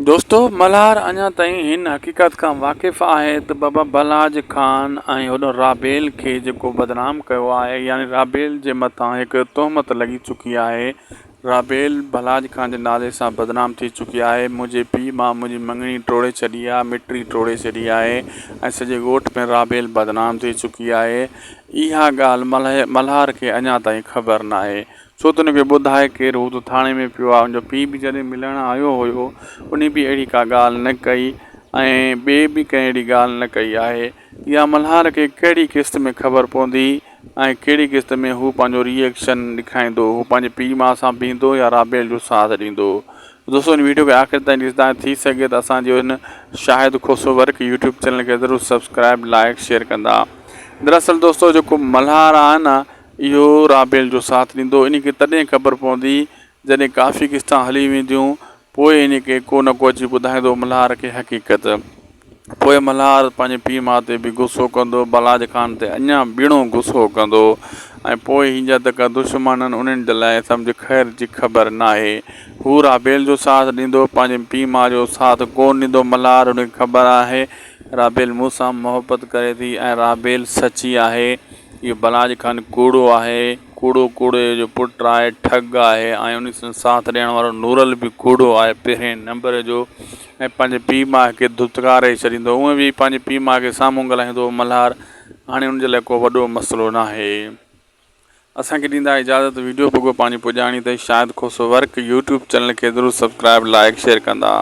دوستو ملهار اڃا تائين هن حقيقت کان واقف آهي ته بابا بلاج خان ۽ هوڏو رابيل کي جيڪو بدنام ڪيو آهي يعني رابيل جي مٿان هڪ تهمت لڳي چڪي آهي رابيل بلاج خان جي نالي سان بدنام ٿي چڪي آهي منهنجي پيء ماء منهنجي مڱڻي ٽوڙي ڇڏي آهي مٽي ٽوڙي ڇڏي آهي ۽ سڄي ڳوٺ ۾ رابيل بدنام ٿي چڪي آهي اها ڳالهه ملهار کي اڃا تائين خبر ناهي ڇو ته ان کي ٻڌائي ڪير، هو ته ٿاڻي ۾ پيو آهي، ان جو پيء به جڏهن ملڻ آيو هيو، انهي به اهڙي ڪا ڳالهه نه ڪئي ۽ ٻئي به ڪنهن اهڙي ڳالهه نه ڪئي آهي. اها ملهار کي ڪهڙي قسط ۾ خبر پوندي ۽ ڪهڙي قسط ۾ هو پنهنجو ري ايڪشن ڏکائيندو، هو پنهنجي پيء ماء سان بيهندو يا رابيل جو ساٿ ڏيندو. دوستو هن ويڊيو کي آخر تائين ڏسندا ٿي سگهي ته اسان جي هن Shahid Khoso work YouTube channel کي ضرور سبسڪرائب لائڪ شيئر ڪندا. دراصل دوستو جيڪو ملهار آهي نه اهو رابيل جو ساٿ ڏيندو. انهي کي تڏهن خبر پوندي جڏهن ڪافي قسطان هلي وينديون. پوء انهي کي ڪو نه ڪو اچي ٻڌائيندو ملهار کي حقيقت. پوء ملهار پنهنجي پيء ماء تي به غصو ڪندو، بلاج خان تي اڃا ٻيڻو غصو ڪندو ۽ پوء هي جا تڪ دشمن آهن انهن جي لاء سمجهه خير جي خبر ناهي. هو رابيل جو ساٿ ڏيندو، پنهنجي پيء ماء جو ساٿ ڪونه ڏيندو. ملهار ان کي خبر آهي رابيل مون سان محبت ڪري ٿي ۽ رابيل سچي آهي. اهو بلاج خان ڪوڙو آهي، ڪوڙو ڪوڙي جو پٽ آهي، ٺڳ آهي ۽ ان سان ساٿ ڏيڻ وارو نورل به ڪوڙو آهي پهرين نمبر جو ۽ پنهنجي پيء ماء کي ڌتڪاري ڇڏيندو هونئن به پنهنجي پيء ماء کي سامهون ڳالهائيندو هو ملهار هاڻي ان جي لاء ڪو وڏو مسئلو ناهي اسان کي ڏيندا اجازت ويڊيو پڳو پنهنجي پڄاڻي تائين Shahid Khoso work YouTube channel کي ضرور سبسڪرائب لائڪ شيئر ڪندا.